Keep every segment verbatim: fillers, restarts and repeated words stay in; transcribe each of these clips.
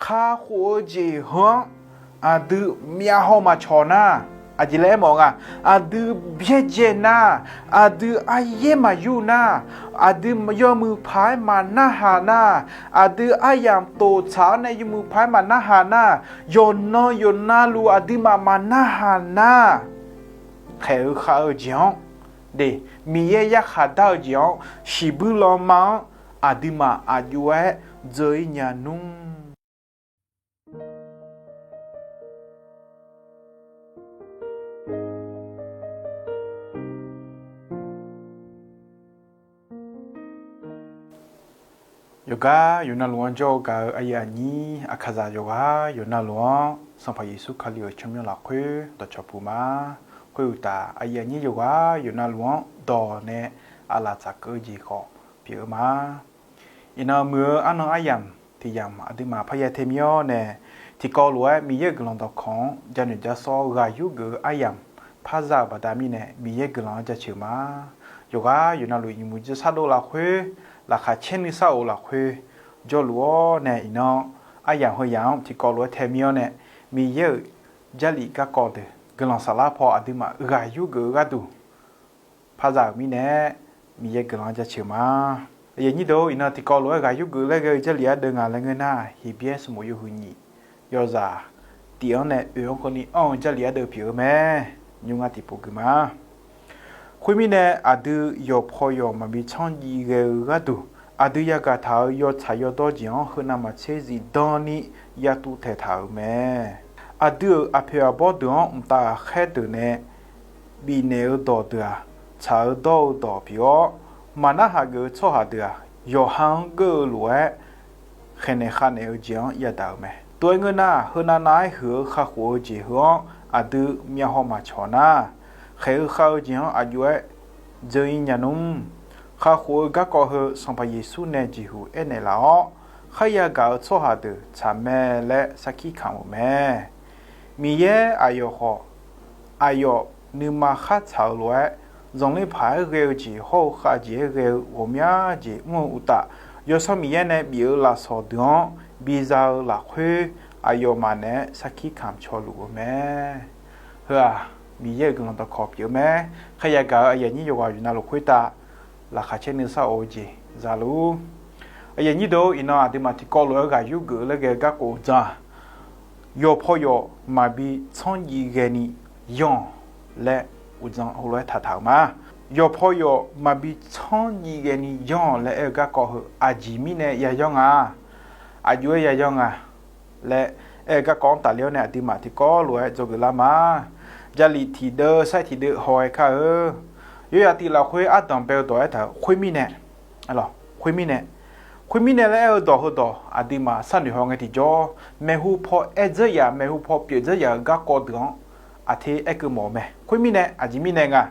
Kakhof-eu jeq heu-anr aqdui myavhaw maqcawq nar, aqjeq laer aermawf nga, aqdui byaerdzae nar, aqdui aryaer maqyur nar, aqdui yawmuiq paq-aer maqnarhaq nar, aqdui aryamq tof tsaq-awr nae yawmuiq paq-aer maqnarhaq nar, yawqnan yawqnavluf aqduimaf maqnarhaq nar, khaeq-eu khav-eu jeq-anr, de, Miqyaer yarkhaq dar-eu jeq-anr, shiqbuir lanma-anr aqduimaf aqjox-aer dzeur-ir nya nmr. Yawqgar yawqnavluf-anr jawr-eu gaq-eu aqyuif aqnyir aqkaqzaq yawqghaq yawqnavluf-anr Sanqpaq Yeqsur Kali-euq tsawrmyanr lafkhoer dawqcawq puq ma. Khoeruqtaf aqyuif aqnyir yawqghaq yawqnavluf-anr dawq nae aqlaf tsaf keuv-eu jeq khawf pyeuf-eu ma. Iqnan muiq-eu arnan aryamq tiq yamq aqduimaf parya tae mir-awr nae, tiqkawv lof-aer Miqyaer-euq guiqlanq dawqkawq-anr janoeq jasawr ghaq yurgeuf-eu aryamq parza-euq baqda mirnae Miqyaer guiqlanq-anr jaceuq ma. Yawqghaq yawqnavluf nymq muiq jir sardov lafkhoer, laqkhaq caer nuisar of lafkhoer jawrluf-awr nae iqnan aryamq heu yamq-anr tiqkawv lof-aer tae mir-awr nae, Miqyaer-euq Jarlif garkawv deuq guiqlanq saflar paw aqduimaf ghaq yurgeuf-eu gharduq parza-euq mirnae, Miqyaer guiqlanq-anr jaceuq ma. Aqyuif aqnyir deuq, iqnan tiqkawv lof-aer ghaq yurgeuf laer ghae-eu Jarlif ardeuv ngaq laer ngeur nar, Heqbyaer smrmuiq yawhuiq nyiq yawzaq tif-anr nae oeq-anr keuvni anr-eu Jarlif ardeuv pyeuf-eu mae. Nymr ngar tiqpov gui ma. Khoermirnae, aqdui yawqpaw yawq maqbi tsanr jiv ghae-eu gharduq, aqdui yagaq taq-euq yawtsaq yawdawr jeq-anr heu navmaqtser zifdan ni yatuv taeqtaq-euq mae. Aqdui-euq aqpoeq aqbawr deuq-anr mqtav ghaqkhaer deuq nae bifnaeq-eu dawq deuq-aq, tsaq-eu dawr-eu dawq pyeuf-awr, maqnarhaq geuf-eu tsawrhaq deuq-aq, yawqha-anr geur-eu lof-aer khaeqnaeq khavnaeq-eu jeq-anr yadaq-euq mae. Tov-aer ngeur nar, heu navnav-aer huiq-eu kakhof-eu jeq heu-anr aqdui myavhaw maqcawq nar, khaeq-eu khav-eu jeq-anr aqjox-aer dzeur-ir nya nmr. Kakhof-eu garkawv heu Sanqpaq Yeqsur nae jeqhuq aernaeq laf-awr, kharya gaq-eu tsawrhaq deuq tsaq mae laer sarkir kamq-euq mae. Miqyaer aqyawf khawf, aqyawf nuima khar tsaq-eu lof-aer, zanqler paq-aer ghae-eu jeq hawr-eu khavjeq-aer ghae-eu ghawqmya jeq mr-eu uqtaf, Yawsanr Miqyaer nae bif-eu lafsawq deuq-anr biza-eu lafkhoer, aqyawfmaf naeq-aer sarkir kamq cawluf-eu mae. Heu-aq, Miqyaer-euq guiqlanq dawqkawq pyeuf-eu mae. Kharya gaq-eu aqyuif aqnyir yawqghaq yawqnavluf khoertav laqkhaq caer nuisar of-eu jeq zaluf. Aqyuif aqnyir deuq, iqnan aqduimaf tiqkawv lof-aer ghaq yurgeuf laer ghae-eu garkawv uqdzan-aq, yawqpaw yawq maqbi tsanr jiv ghaeni yanr-awq laer uqdzan heulof-aer taqtaq-euq ma. Yawqpaw yawq maqbi tsanr jiv ghaeni yanr-awq laer aer-eu garkawv heu aqjeq mirnae yayanr nga, aqjox-aer yayanr nga laer aer-eu garkawv-anr tafler-awr nae aqduimaf tiqkawv lof-aer dzawgeuf lar ma. Jarlif tiqdeuv sair tiqdeuv haw-aer kar-eu. Yawyaf tif lafkhoer ardanq bae-eu dawq aertaq-euq khoermirnae, khoermirnae, khoermirnae laer aer-eu dawq heudawq aqduimaf sharnoeq haw ngae tiqjawr, maeqhu paw aer dzeur yaf, maeqhu paw pyeuf dzeur yaf-euq garkawv deuq-anr aqter aerkeuv mawf-eu mae. Khoermirnae aqjeq mirnae nga,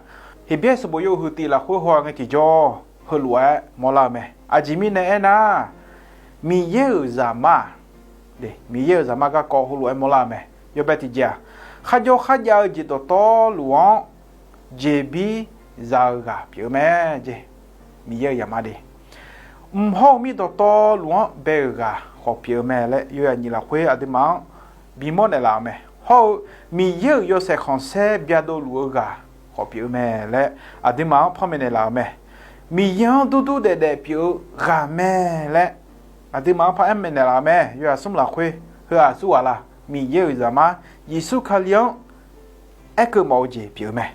Heqbyaer sanqbof yawhuiq tif lafkhoer haw ngae tiqjawr heulof-aer mawrlar-eu mae. Aqjeq mirnae aernar, Miqyaer-euq Zaqmar-aq, Miqyaer-euq Zaqmar garkawv heulof-aer mawrlar-eu mae. Yawbae tiqjeq-aq, kharjawr kharjav-eu jeq dawqtawvluf-anr jeqbir za-eu ghaq pyeuf-eu mae jeq. Miqyaer-euq Zaqmar de, mq hawr-eu mir dawqtawvluf-anr bae-euq ghaq khawf pyeuf-eu mae laer yawyaf nyiq lafkhoer aqduimaf-anr bimawr naeqlaf-euq mae. Hawr-eu Miqyaer-euq yawshaef khanqsaer byadov luf-eu ghaq khawf pyeuf-eu mae laer aqduimaf-anr panmaeq naeqlaf-euq mae. Miqyaer-anr durdur daefdaef pyeuf-eu ghaq mae laer aqduimaf-anr paraer maeqnaeq laf-euq mae. Yawyaf smr lafkhoer heu-aq aqsur ghaq la? Miqyaer-euq Zaqmar Yeqsur Kali-anr aerkeuv mawf-eu jeq pyeuf-eu mae.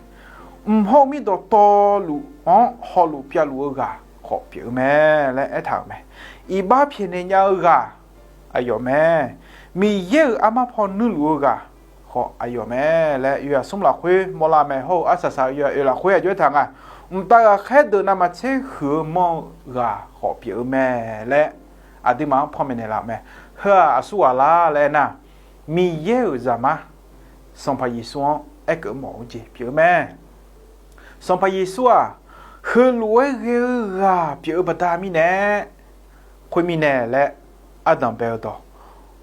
Mq hawr-eu mir dawqtawvluf-anr hawluf pyavluf-eu ghaq khawf pyeuf-eu mae laer aertaq-euq mae. Iqbax pyaeqnaeq nya-eu ghaq aqyawf mae. Miqyaer-euq armar paw nuirluf-eu ghaq khawf aqyawf mae laer yawyaf smr lafkhoer mawrlar mae. Hawr-eu arsaq saq-eu yawyaf oeq lafkhoer aqjox aertaq nga, mqtav ghaqkhaer deuq navmaqtser huiq-eu manr-eu ghaq khawf pyeuf-eu mae laer aqduimaf-anr panmaeq naeqlaf-euq mae. Heu-aq aqsur ghaq la laer aernar, Miqyaer-euq Zaqmar Sanqpaq Yeqsur-anr aerkeuv mawf-eu jeq pyeuf-eu mae. Sanqpaq Yeqsur-aq heulof-aer ghae-eu ghaq pyeuf-eu baqda mirnae, khoermirnae laer ardanq bae-eu dawq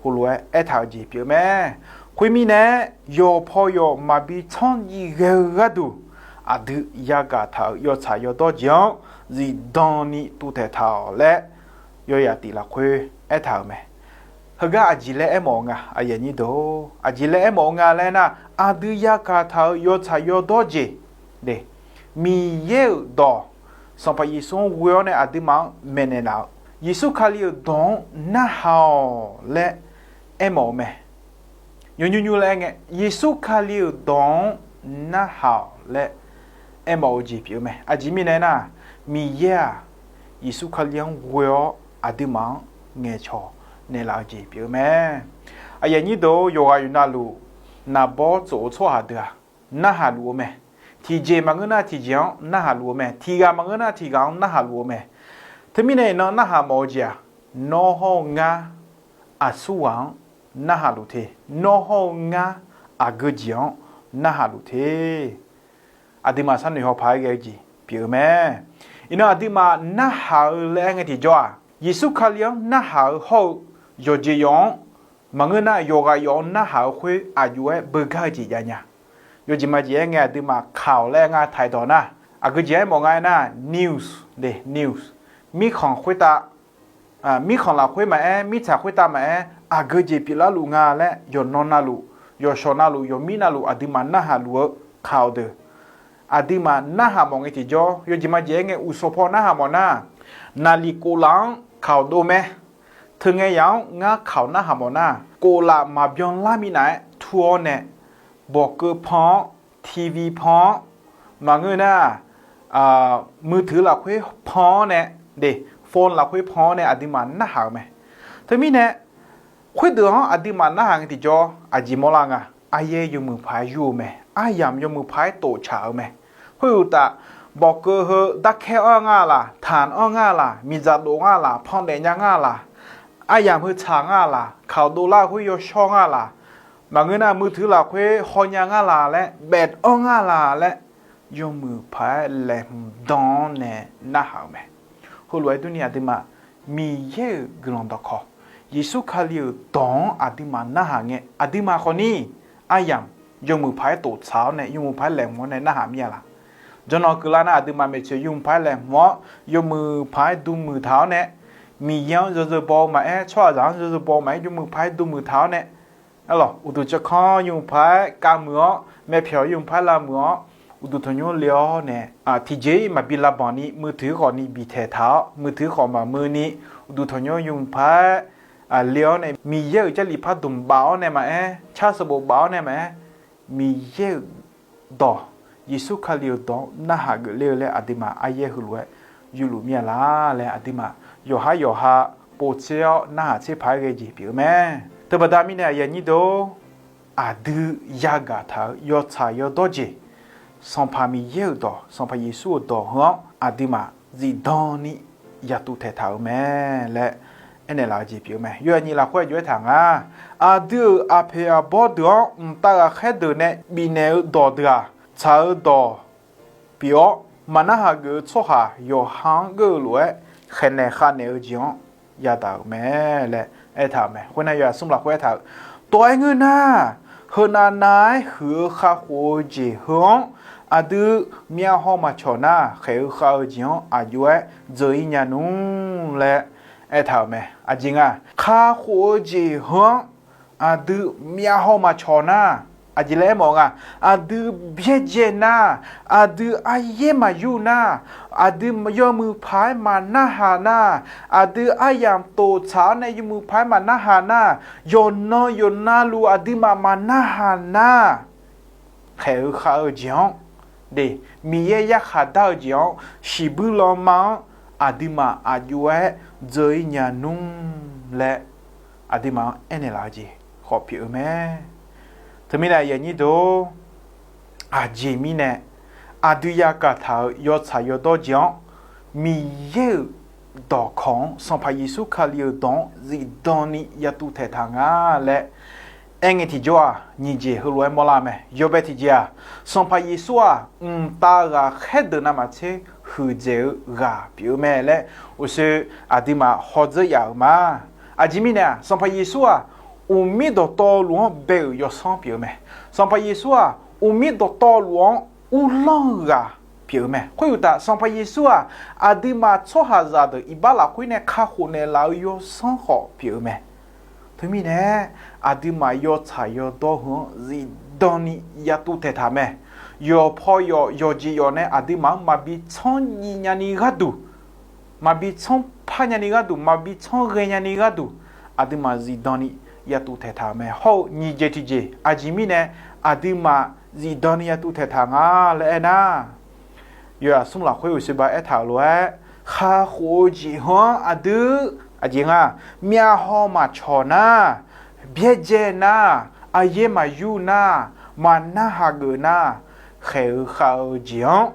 heulof-aer aertaq-eu jeq pyeuf-eu mae. Khoermirnae, yawqpaw yawq maqbi tsanr jiv ghae-eu gharduq, aqdui yagaq taq-euq yawtsaq yawdawr jeq-anr zifdan ni tuvtaeq taq-awq laer yawyaf tif lafkhoer aertaq-euq mae. Heugar aqjeq laer aermawf-eu nga, aqyuif aqnyir deuq-or, aqjeq laer aermawf-eu nga laer nar, aqdui yagaq taq-euq yawtsaq yawdawr jeq, Miqyaer-euq dawq, Sanqpaq Yeqsur-anr ghoe-awr nae aqduimaf-anr maeqnaeq laf-eu, Yeqsur Kali-euq dawq-anr narhaq-awq laer aermawf-eu mae. Yawnymr nymr laer aer ngae, Yeqsur Kali-euq dawq-anr narhaq-awq laer aermawf-eu jeq pyeuf-eu mae. Aqjeq mirnae aernar, Miqyaer-aq, Yeqsur Kali-anr ghoe-awr aqduimaf-anr ngaeqcawq naeqlaf-eu jeq pyeuf-eu mae. Aqyuif aqnyir deuq-or, yawqghaq yawqnavluf naqbawr tsof-eu tsawrhaq deuq-aq, narhaq luf-eu mae. Tiqjeq maqngeur nar tiqjeq-anr narhaq luf-eu mae. Tiqghaq maqngeur nar tiqghaq-anr narhaq luf-eu mae. Teumirnae iqnan narhaq mawf-eu jeq-aq, nawr hawr-eu ngar aqsurghaq-anr narhaq luf te. Nawr hawr-eu ngar aqgeu jeq-anr narhaq luf te. Aqduimaf sharnoeq hawpaq-aer ghae-eu jeq pyeuf-eu mae. Iqnan aqduimaf narhaq-eu laer aer ngae tiqjawr-aq, Yeqsur Kali-anr narhaq-eu hawr-eu yawqjeq yawf-anr maqngeur nar yawqghaq yawf-anr narhaq-eu khoer aqjox-aer beugar-eu jeq jav nya. Yawjeq majeq aer ngae aqduimaf ข่าว laer aer ngar taq-aer dawq nar, aqgeu jeq aermawf nga aernar news, news, mirkhanq khoertav, mirkhanq lafkhoer maqaer, mirtsaq khoertav maqaer, aqgeu jeq pyeuflar luf nga laer yawqnan navluf, yawqshawq navluf, yawqmir navluf aqduimaf narhaq luf-eu ข่าว deuq, aqduimaf narhaq mawf ngae tiqjawr, yawjeq majeq aer ngae uqshawq paw narhaq mawf nar, naqliq koflaf-anr ข่าว dov mae. Teungae yaq-anr ngar ข่าว narhaq mawf nar, koflaf maqbyan lar minav-aer tur-awr nae, bawqkeuv pan-awr, TV pan-awr, maqngeur nar มือถือ lafkhoer pan-awr nae, de, phone lafkhoer pan-awr nae aqduimaf narhaq-eu mae. Teumirnae khoerdeuq-anr aqduimaf narhaq ngae tiqjawr aqjeq mawrlar nga. Aryaer yawmuiq paq-aer yur-eu mae. Aryamq yawmuiq paq-aer toftsaq-eu mae. Khoeruqtaf, bawqkeuv heu darkaer anr ngar laq, tanq anr ngar laq, miqdzaq dof ngar laq, pandaef nya ngar laq, aryamq heu tsaq ngar laq, ข่าว dovlar khoer yawshawr ngar laq, maqngeur nar มือถือ lafkhoer hawnya ngar laq laer, baef anr ngar laq laer, yawmuiq paq-aer laeqhmq dan-anr nae narhaq-euq mae. Heulof-aer durni aqduimaf Miqyaer-euq guiqlanq dawqkawq, Yeqsur Kali-euq dawq-anr aqduimaf narhaq ngae, aqduimaf khawfni aryamq yawmuiq paq-aer toftsaq-awr nae, yawmuiq paq-aer laeqhmq-awr nae narhaq mir-a laq? Jawrnan keuvlar nar aqduimaf maeqtsoeq yawmuiq paq-aer laeqhmq-awr, yawmuiq paq-aer dm muiq taq-awr nae, Miqyaer-anr yawzeu baw-eu maqaer, tsawrhaqzaq-anr yawzeu baw-eu maqaer, yawmuiq paq-aer dm muiq taq-awr nae, arlawq, uqduq tsawrkanr yawmuiq paq-aer kav muiq-awr, myavpyawq yawmuiq paq-aer lav muiq-awr, uqduq tanqnymr le-awr nae, tiqjeq-iq maqbi lavbanq ni มือถือ khawfni biqtaeq taq-awr, มือถือ khawf maqmuiq ni, uqduq tanqnymr yawmuiq paq-aer le-awr nae, Miqyaer-euq Jarlif par dmq baf-awr nae maqaer, car sanqbof baf-awr nae maqaer, Miqyaer-euq dawq, Yeqsur Kali-euq dawq-anr narhaq geufler-eu laer aqduimaf aryaer heulof-aer yurluf mir-a laq laer aqduimaf yawqhar yawqha povtser-awr narhaq tser paq-aer ghae jeq pyeuf-eu mae. Teubaqda mirnae aqyuif aqnyir deuq-or, aqdui yagaq taq-euq yawtsaq yawdawr jeq, Sanqpaq Miqyaer-euq dawq, Sanqpaq Yeqsur-euq dawq heu-anr aqduimaf zifdan ni yatuv taeqtaq-euq mae laer aernaeq laf-eu jeq pyeuf-eu mae. Yawqha nyiq lafkhoer aqjox aertaq nga. Aqdui-euq aqpoeq aqbawr deuq-anr mqtav ghaqkhaer deuq nae bifnaeq-eu dawq deuq-aq, tsaq-eu dawq pyeuf-awr, maqnarhaq geuf-eu tsawrhaq yawqha-anr geur-eu lof-aer khaeqnaeq khavnaeq-eu jeq-anr yadaq-euq mae laer aertaq-euq mae. Khoernar yawqha smr lafkhoer aertaq-euq, tov-aer ngeur nar, heunav nav-aer huiq-eu kakhof-eu jeq heu-anr aqdui myavhaw maqcawq nar, khaeq-eu khav-eu jeq-anr aqjox-aer dzeur-ir nya nmr laer aertaq-euq mae. Aqjeq nga, kakhof-eu jeq heu-anr aqdui myavhaw maqcawq nar, aqjeq laer aermawf nga, aqdui byaerdzae nar, aqdui aryaer maqyur nar, aqdui yawmuiq paq-aer maqnarhaq nar, aqdui aryamq tof tsaq-awr nae yawmuiq paq-aer maqnarhaq nar, yawqnan yawqnavluf aqduimaf maqnarhaq nar, khaeq-eu khav-eu jeq-anr, de, Miqyaer yarkhaq dar-eu jeq-anr, shiqbuir lanma-anr aqduimaf aqjox-aer dzeur-ir nya nmr laer aqduimaf-anr aernaeq laf-eu jeq khawf pyeuf-eu mae. Teumirnae aqyuif aqnyir deuq-or, aqjeq mirnae aqdui yagaq taq-euq yawtsaq yawdawr jeq-anr, Miqyaer-euq dawqkawq-anr, Sanqpaq Yeqsur Kali-euq dawq-anr zifdan ni yatuv taeqtaq nga laer aerngae tiqjawr-aq, nyiq jeq heulof-aer mawrlar mae. Yawbae tiqjeq-aq, Sanqpaq Yeqsur-aq, mqtav ghaqkhaer deuq navmaqtser huiqdzaeq-eu ghaq pyeuf-eu mae laer uqshoe aqduimaf hawdzeur yaf-euq ma. Aqjeq mirnae-aq, Sanqpaq Yeqsur-aq, uqmir dawqtawvluf-anr bae-euq yawsanr pyeuf-eu mae. Sanqpaq Yeqsur-aq, uqmir dawqtawvluf-anr uvlanr-eu ghaq pyeuf-eu mae. Khoeruqtaf, Sanqpaq Yeqsur-aq, aqduimaf tsawrhaqzaq deuq iqbax lafkhoer nae kakhof naeqlaf-eu yawsanr khawf pyeuf-eu mae. Teumirnae, aqduimaf yawtsaq yawdawr heu-anr zifdan ni yatuv taeqtaq mae. Yawqpaw yawf yawqjeq yawf nae aqduimaf-anr maqbi tsanr jiv nyani gharduq, maqbi tsanr par nyani gharduq, maqbi tsanr ghae nyani gharduq, aqduimaf zifdan ni yatuv taeqtaq-euq mae. Hawr-eu nyiq jeq tiqjeq, aqjeq mirnae aqduimaf zifdan ni yatuv taeqtaq nga laer aernar, yawzaq smr lafkhoer uqshoe ba aertaq-euq lof-aer, kakhof-eu jeq heu-anr aqdui, aqjeq nga, myavhaw maqcawq nar, byaerdzae nar, aqyaer maqyur nar, maqnarhaq geuf nar, khaeq-eu khav-eu jeq-anr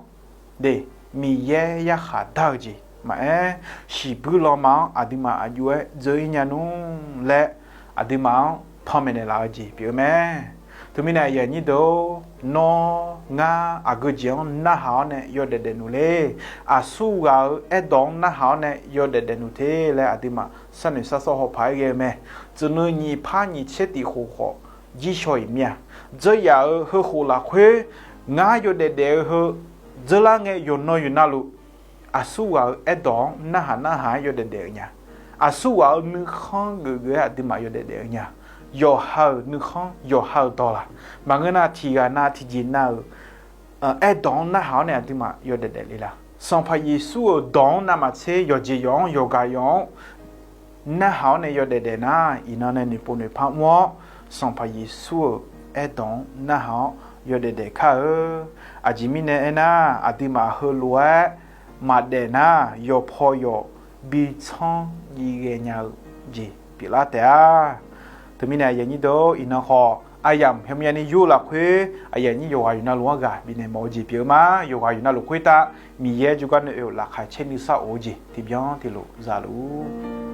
de, Miqyaer yarkhaq dar-eu jeq maqaer, shiqbuir lanma-anr aqduimaf aqjox-aer dzeur-ir nya nmr laer, aqduimaf-anr panmaeq naeqlaf-eu jeq pyeuf-eu mae. Teumirnae aqyuif aqnyir deuq-or, nawr ngar aqgeu jeq-anr narhaq-awr nae yawdaef daefnuq le. Aqsur ghaq-euq aerdawq-anr narhaq-awr nae yawdaef daefnuq te laer aqduimaf sharnoeq sharsawr hawpaq-aer ghae-eu mae. Tsuif nuiv nyiq par nyiq tser tiq khof khawf jirshaw-iq mir-a. Dzeur yaf-euq heukhof lafkhoer ngar yawdaef daef-eu heu dzeur lar ngae yawqnan yawqnavluf aqsur ghaq-euq aerdawq-anr narhaq narhaq-aer yawdaef daef-eu nya. Aqsur ghaq-euq nuikhanr geuf geuf-aer aqduimaf yawdaef daef-eu nya. Yawqha-euq nuikhanr, yawqha-euq dawq laq. Maqngeur nar, tiqghaq nav tiqjeq nav-euq aerdawq-anr narhaq-awr nae aqduimaf yawdaef daef le la? Sanqpaq Yeqsur-euq dawq-anr navmaqtser yawqjeq yawq-anr, yawqghaq yawq-anr narhaq-awr nae yawdaef daef nar, iqnan nae noeqpov noeqpar mr-awr, Sanqpaq Yeqsur-euq aerdawq-anr narhaq-awr yawdaef daef kar-eu. Aqjeq mirnae aernar, aqduimaf heulof-aer maqdaef nar, yawqpaw yawf bi tsanr jiv ghae nya-eu jeq pyeuflar taef-a. Teumirnae aqyuif aqnyir deuq-or, iqnan khawf aryamq heumaeq yani yur-eu lafkhoer aqyuif aqnyir yawqghaq yawqnavluf-anr ghaq bifnaeq mawf-eu jeq pyeuf-eu ma. Yawqghaq yawqnavluf khoertav Miqyaer jawrgar nae oe-euq laqkhaq caer nuisar of-eu jeq tiqbyan tiqlof za luf-ur.